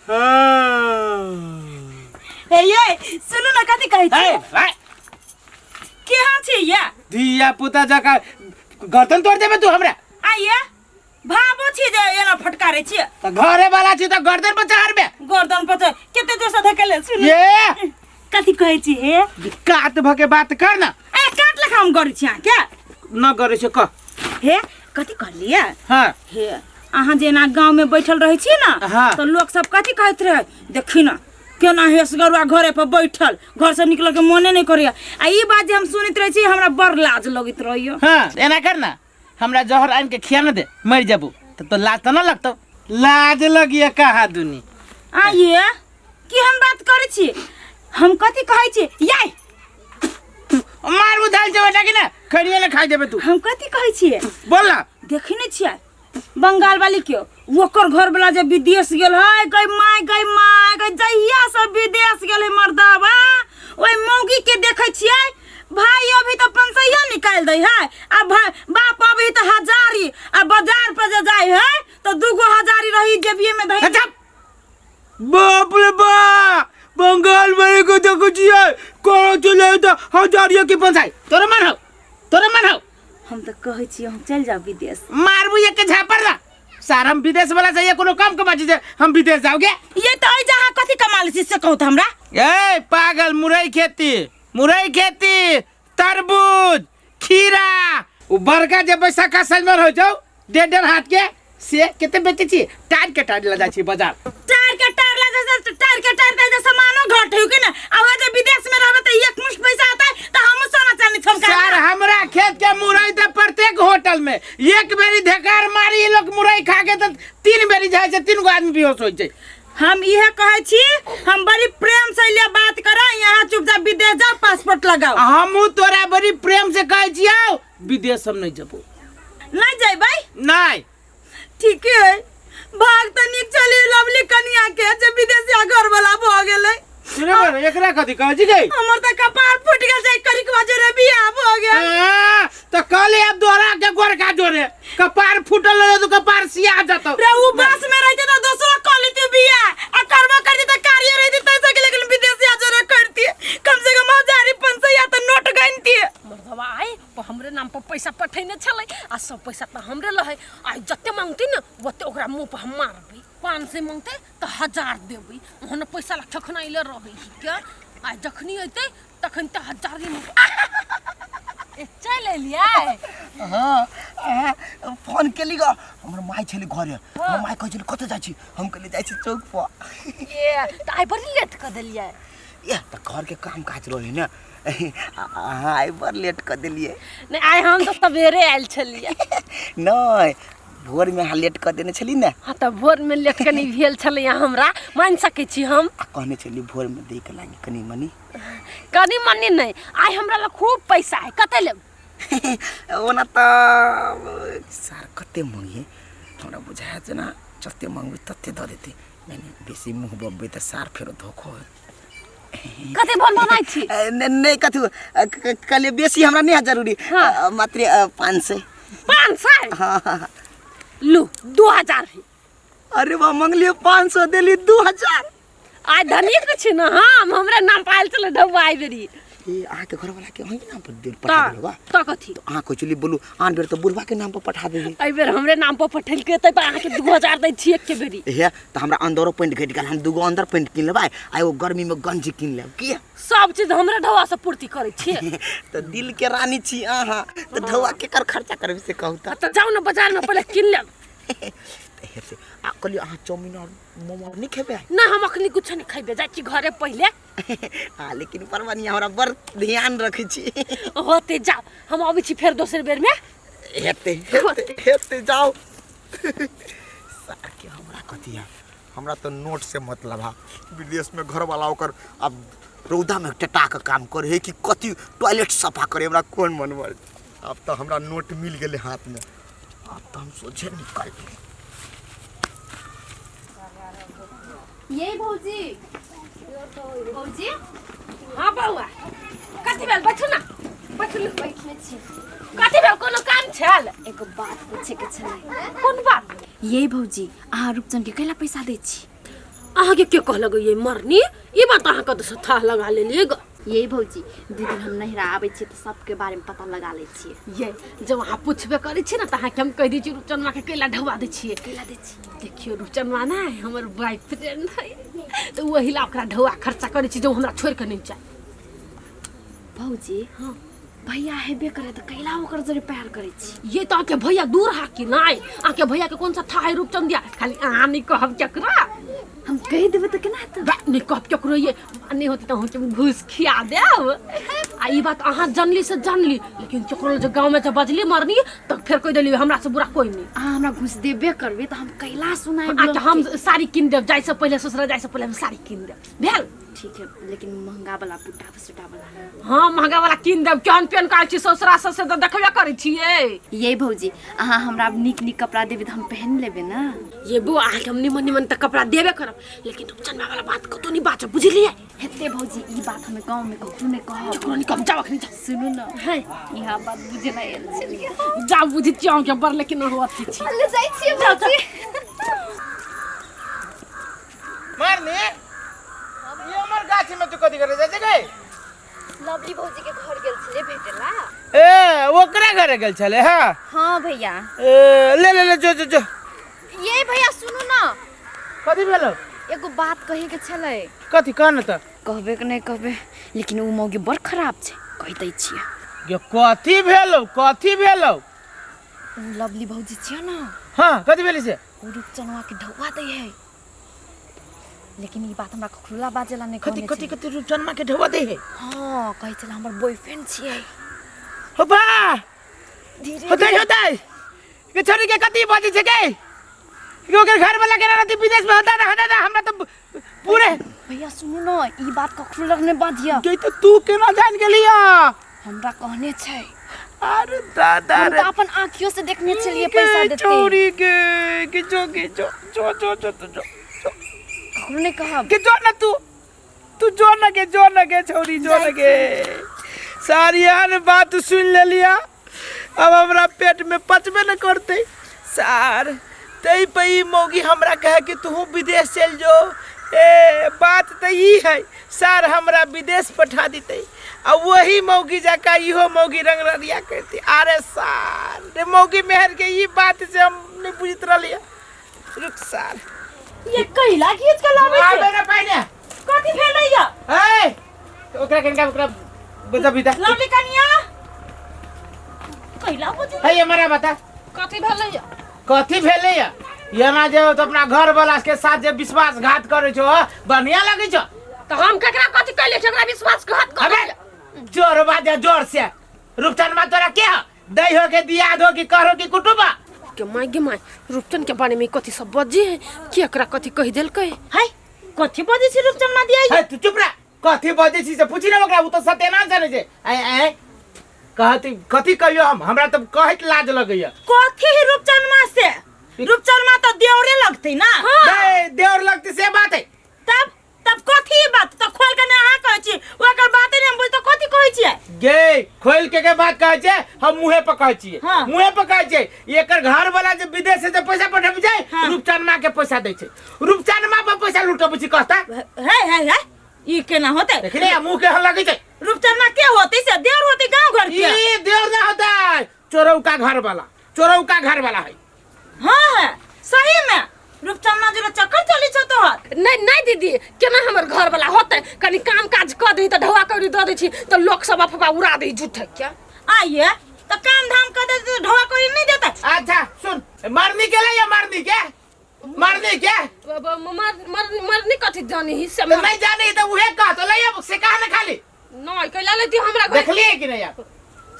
हे ये सुनू ना कथी कहै छी हे, भाइ, केहन छी ये धिया पुता जकाँ गर्दन तोड़ देबे तू हमरा आइए भाबो छी जे एना फटकारै छी तऽ घरे वाला छी तऽ गर्दन पर चढ़बे गर्दन पर तऽ कते जोर से धकेले सुनू ये कथी कहै छी हे कात भऽ के बात कर ना ए काट लेखा हम करै छी अहाँके न करै छै कह हे कथी कहलियै हाँ हे अहाँ जेना गाँवमे बैठल रहै छी ने हाँ। तऽ लोक सब कथी कहैत रहै देखी ने केना हेसगरुआ घरे पर बैठल घर से निकलऽ के मोने नहि करैया आ ई बात जे हम सुनैत रहै छी हमरा बड़ लाज लगैत रहैया हाँ एना कर ना हमरा जहर आनि के खिया न दे मर जबू तब तो लाज तऽ न लगतौ लाज लगिए कहा दुनी आइए की हम बात करै छी हम कथी कहै छी याय मार उधाल जो कि ना खड़िए ना खाई देबे तू हम कथी कहै छियै बोल ना देखै नहि छियै बंगाल वाली के ओकर घर वाला जे विदेश गेल है गई माय गई माय गई जहिया से विदेश गेल है मर्दावा ओहि मौगी के देखै छियै भाई अभी तो पंसैया निकाल दै है आ भाई बाप अभी तो हजारी आ बाजार पर जे जाय है तो दूगो हजारी रही जेबिये में धई अच्छा बाप रे बाप बंगाल वाले को देखो छियै कोनो चले तो हजारिया के पंसाई तोरे मन हो तोरे मन हो हम तो कहै छियै हम चलि जाउ विदेश मारबू एक के झापर ना सार हम विदेश वाला चाहिए कोनो काम के बाजी जे हम विदेश जाओगे ये तो एहि जहाँ कथी कमा लै छी से कहू तऽ हमरा ए पागल मुरई खेती मुरई खेती तरबूज खीरा उ बड़का जे बैसाखा सजमन हो जाओ डेढ़ डेढ़ हाथ के से कते बेचै छी टार के टार लऽ जाइ छी बाजार टायर के टायर ला जैसे टायर के टायर के सामानो घट हो के ना आ वह जे विदेश में रहबे त एक मुश्त पैसा आता है त हम सोना चांदी छमका सर हमरा खेत के मुरई तऽ प्रत्येक होटल में एक बेरी ढेकार मारी ई लोग मुरई खा के तऽ तीन बेरी जाइ छै तीन गो आदमी बेहोश होइ छै हम इहे कहै छी हम बड़ी प्रेम से ले बात करा यहाँ चुपचाप विदेश जाओ पासपोर्ट लगाओ हमहूँ तोरा बड़ी प्रेम से कहै छियौ विदेश हम नहीं जबो नहीं जेबै नहीं ठीक है भाग तऽ नीक चली लवली कनिया के जे विदेशिया घर वाला भऽ गेलै सुने पर एकरा कथी कहै छी गई हमर तऽ कपार फूटि गेल छै करिकवा जोरे बियाह भऽ गेल आ, तऽ कहले आब दोहरा के गोरका जोरे कपार फूटल रहे तो कपार सिया जतौ रे उ बस में रहते तऽ दोसरो कऽ लेती बियाह आ करबो करती तऽ कार्य रहती तै सके लेकिन विदेशिया जोरे करती कम से कम हजारी पाँच सौ या तऽ नोट गनती मर्दवा आइ पर हमरे नाम पर पैसा पठेने छलै आ सब पैसा तऽ हमरे लहै आ जते मांगतै ने ओते ओकरा मुँह पर हम मारबै 500 मांगतै तऽ 1000 देबै ओहन पैसा ला ठखनाइले रहै के आ जखनी अयतै तखन तऽ हजार ए चलि एलियै हाँ हाँ, फोन केली ग हमर माय छली घरे हमर माय कहै छली कतऽ जाइ छी हम कहली जाइ छी चौक पर ए तऽ आइ बड़ी लेट कऽ देलियै ए तऽ घरके काम काज रहै ने अहाँ आइ बड़ लेट कऽ देलियै नहि आइ हम तऽ सवेरे आयल छलियै नहि भोरमे अहाँ लेट कऽ देने छली ने हँ तऽ भोरमे लेट कनि भेल छलैए हमरा मानि सकै छी हम आ कहने छली भोरमे दै के लागी कनि मनि कनि मनि नहि आइ हमरा लग खूब पैसा है कते लेब ओना तऽ सर कते मंगिए हमरा बुझाय जेना जते मंगबै तते दऽ देतै नहि नहि बेसी मुँह बमबै तऽ सार फेरो धोखो होत कते भन भनाइ छी नहि नहि कथू कहलियै बेसी हमरा नहि है जरूरी हाँ। मात्र 500 500 हाँ हाँ हाँ। लू 2000 है अरे वाह मंगलियै 500 देली 2000 आइ धनिक छी ने हम हमरा नाम पायल छलै ढौआ आइ बेरी ए अहाँके घरवाला के अहीँके नाम पर पठा देलहुँ बा तऽ कथी तऽ अहाँ कहै छलियै बोलू आन बेर तऽ बुढ़वा के नाम पर पठा देबै एहि बेर हमरे नाम पर पठेलकै ताहि पर अहाँके 2000 दै छी एके बेरी हे तऽ हमरा अंदरो पेंट घटि गेल हम दूगो अंदर पेंट कीन लेबै आ एगो गर्मीमे गंजी कीन लेब की सब चीज हमरे ढौआ से पूर्ति करै छियै तऽ दिल के रानी छी अहाँ तऽ ढौआ केकर खर्चा करबै से कहू तऽ तऽ जाउ ने बाजार में पहिले कीन लेब तऽ हेतै आ कहलियै अहाँ चाउमीन आओर मोमो आओर नहि खेबै ना हम अखनी कुछो नहि खैबे जाइ छी घरे पहिले हाँ लेकिन परवनिया हमरा बड़ ध्यान रखै छी होते जाओ हम अबै छी फेर दोसर बेर में हेतै हेतै हेतै जाओ सार के हमरा कथी है हमरा तऽ नोट से मतलब है विदेश में घर वाला ओकर अब रौदा में टटा के काम करे है कि कथी टॉयलेट सफा करे हमरा कोन मन मर अब तऽ हमरा नोट मिल गेलै हाथ में अब तऽ हम सोझे निकल ये भौजी भौजी हाँ बौआ कथी भेल बैठू ना बैठू ना। बैठने छी कथी भेल कोनो काम छल एगो बात पूछे के छलै कोन बात ये भौजी अहाँ रूपचन के कैला पैसा दै छी अहाँके के कहलक ये मरनी ई बात अहाँ कतऽसँ थाह लगा लेलियै ग ये भौजी दू दिन हम नहिरा आबै छियै तऽ सबके बारेमे पता लगा लै छियै ये जब अहाँ पूछबे करै छियै ने तऽ अहाँके हम कहि दै छी रुपचनमाके कैला ढौआ दै छियै कैला दै छियै देखियौ रुपचनमा ने हमर बॉयफ्रेंड है तऽ ओहि ला ओकरा ढौआ खर्चा करै छी जे ओ हमरा छोड़ि कऽ नहि जाय भौजी हाँ भैया हेबे करे तऽ कैला ओकर जरे प्यार करै छी ये तऽ अहाँके भैया दूर हा कि नहि अहाँके भैया के कौन सा था है रूपचंद दिया खाली अहाँ नहि कहब केकरा हम कहि देबै तऽ केना हेतै बा, नहि कहब केकरो ये नहि होतै तऽ अहाँके घूस खिया देब आ ई बात अहाँ जानली से जानली लेकिन केकरो जे गाँवमे जे बजली मरनी तऽ फेर कहि देली हमरा से बुरा कोइ नहि अहाँ हमरा घूस देबे करबै तऽ हम कैला सुनाएब अहाँके हम साड़ी कीन देब जाइसँ पहिले ससुरा जाइसँ पहिले हम साड़ी कीन देब भेल ठीक है लेकिन महंगा वाला पुट्टा सुटा वाला हाँ महंगा वाला कीन देब केहन पेन करै छी ससुरा से तऽ देखबे करै छियै ये भौजी अहाँ हमरा नीक नीक कपड़ा देबै तऽ हम पहन लेबै ने ये बो अहाँके हम निमन निमन तऽ कपड़ा देबे करब लेकिन रुपचनमा वाला बात कतौ नहि बाजब बुझलियै हेतै भौजी ई बात हमे गाँव में ककरो नहि कहब ककरो नहि कहब जाउ अखनी जाउ सुनू ने है इहाँ बात बुझे नहि आयल छलियै जाउ बुझै छियै अहाँके बड़ लेकिन अहाँ अथी छी ले जाइ छियै भौजी मारनी ये हमर गाछी में तू कथी करे जाइ छै गई लवली भौजी के घर गेल छलै भेटेला ए ओकरा घरे गेल छले हां हाँ भैया ए ले ले ले जो जो जो ये भैया सुनू ना कथी भेलो एगो बात कहे के छलै कथी कह न त कहबे के नहीं कहबे लेकिन उ मौगी बड़ खराब छै कहि दै छियै ये कथी भेलो कथी भेलो उ लवली भौजी छियै ना हां कथी भेली से उ रूपचनवा के ढौआ दै है लेकिन ई बात हमरा खुला बाजेला नहीं कथी कहने कथी छलै। कथी रूपचनमा के ढौआ दे है हाँ कहै छलै हमर बॉयफ्रेंड छियै हो बा धीरे होतै होतै के छोरी के कथी बजै छै के के ओकर घर वाला के रहती विदेश में होता ना होता ना हमरा तो पूरे भैया सुनू न ई बात ककरो लग नहीं बाजिया के तो तू केना जान गेलिया हमरा कहने छै अरे दादा हम रे तऽ अपन आँखियों से देखने छलियै पैसा के देते छोरी के के जो के जो जो जो जो जो जो ककरो नहीं कहब के जो ना तू तू जो न के जो न के छोरी जो न के सारी यार बात सुन ले लिया अब हमरा पेट में पचबे न करते सार तई पे ई मौगी हमरा कहे कि तू विदेश चल जो ए बात तो ई है सार हमरा विदेश पठा देते आ वही मौगी जाका इहो मौगी रंग ररिया करती अरे सार रे मौगी मेहर के ई बात से हम नहीं बुझत रहलिया रुक सार ये कैला घीच के लाबै छै आबे ना पहिने कथी भेलै या ए ओकरा कनिका ओकरा बता बिता लवली कनिया कैला बुझ है हमारा बता कथी भेलै या कथी भेलै या एना जे तो अपना घर वाला के साथ जे विश्वासघात करै छौ हँ, बढ़िया लगै छौ तऽ हम केकरा कथी कैले छी ओकरा विश्वासघात कर अबे जोर बाजे जोर से रूपचनमा तोरा के ह दै हो के दियाद हो कि करो कि कुटुबा के माय गे माय रूपचन के बारे में कथी सब बजे है के एकरा कथी कहि देलकै है कथी बजै छी रूपचनमा दिया है तू चुप रह कथी बजै छी से पूछी ना ओकरा उ तो सत्यनाश जानै छै आय आय कहती कथी कहियो हम हमरा तऽ कहैत लाज लगैया कथी है रूपचनमा से रूपचनमा तऽ देवरे लगतै ना नहीं देवर लगती से बात है तब तब कथी ई बात तऽ खोल के ने अहाँ कहै छी ओकर बाते नहि हम बुझ तऽ कथी कहै छियै गे खोल के के बात कहै छै हम मुहे पर कहै छियै हाँ। मुहे पर कहै छियै एकर घर वाला जे विदेश से जे पैसा पठबै छै हाँ। रूपचनमा के पैसा दै छै रूपचनमा पर पैसा लुटबै छै कहता हे हे हे ई केना होतै देखले मुंह के हल लगै छै रूपचनमा के होतै से देवर होतै गाँव घर के ई देवर ना होता है चोरौका घर वाला चोरौका घर वाला है हाँ है सही में रूपचनमा जरा चक्कर चली छौ तोहर नहीं नहीं दीदी केना हमर घर वाला होतै कनी काम काज कऽ दही तऽ ढौआ कौड़ी दऽ दै छी तऽ लोक सब अफवाह उड़ा दै झूठे के आइए तऽ काम धाम कर दे तऽ ढोआ कोई नहीं देता अच्छा सुन मरनी के ले या मरनी के मरनी के मरनी कथी जानी ही से तो नहीं जाने तो उहे कह तो ले अब से कहा ना खाली नहीं कैला लेती हमरा घर देखलिए कि नहीं आप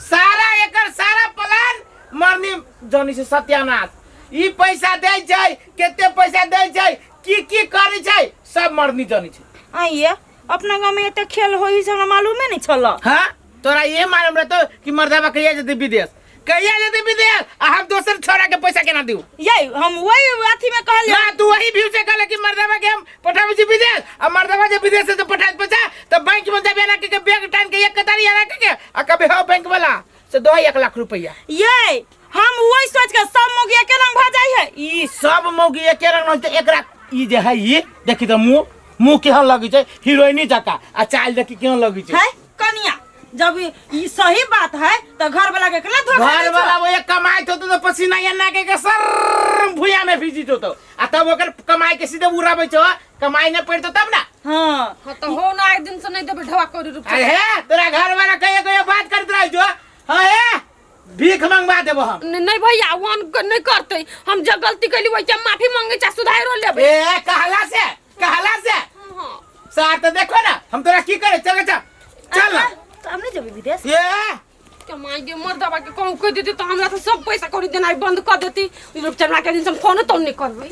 सारा एकर सारा प्लान मरनी जानी से सत्यानाश ई पैसा दै छै केते पैसा दै छै की की करै छै सब मरनी जानी छै आइए अपना गाँव में एते खेल होई से हमरा मालूमे नहीं छल हाँ तोरा ये मालूम रहतो कि मर्दाबा कहिया जेतै विदेश कहिया जेतै विदेश आ हम दोसर छोरा के पैसा केना दिउ ये हम वही अथी में कहलिए ना तू वही व्यू से कहले कि मर्दाबा के हम पठाबै छी विदेश आ मर्दाबा जे विदेश से पठाए पैसा तो बैंक में जाबे ना के बैग टान के एक कतारी आना के आ कभी हो बैंक वाला से दो 1 लाख रुपया ये हम वही सोच के सब मौगी एके रंग भऽ जाइ है ई सब मौगी एके रंग होते एकरा ई जे है ई देखी तऽ मुँह मुँह केहन लगै छै हीरोइनी जकाँ आ चाल देखी केहन लगै छै है कनिया, जब ई सही बात है तो घर वाला के केना धोखा घर दै छौ? वाला वो एक कमाई तो तो पसीना एना के के सर भुइया में भीजी तो आ तब ओकर कमाई के सीधे उड़ाबै छौ, कमाई नहीं पड़तो तब ना। हाँ। हाँ तो हो ना, एक दिन से नहीं देबै ढवा कौड़ी रुपया। अरे हे तोरा घर वाला कहियो कहियो बात करत रह जो। हाँ हे भीख मंगवा देबो हम। नहीं भैया, वन नहीं करते, हम जे गलती कैली वही के माफी मांगे चा सुधारो लेबै। ए कहला से, कहला से। हाँ। सार तो देखो ना हम तोरा की करे, चल चल चल ना। तो हम नहीं जेबै विदेश। ए कमाई के मर दबा के कहूँ कह देती तो हमरा तो सब पैसा कौड़ी देनाइ बंद कर देती। रुपचनवा के दिन से हम फोन तो नहीं करबै।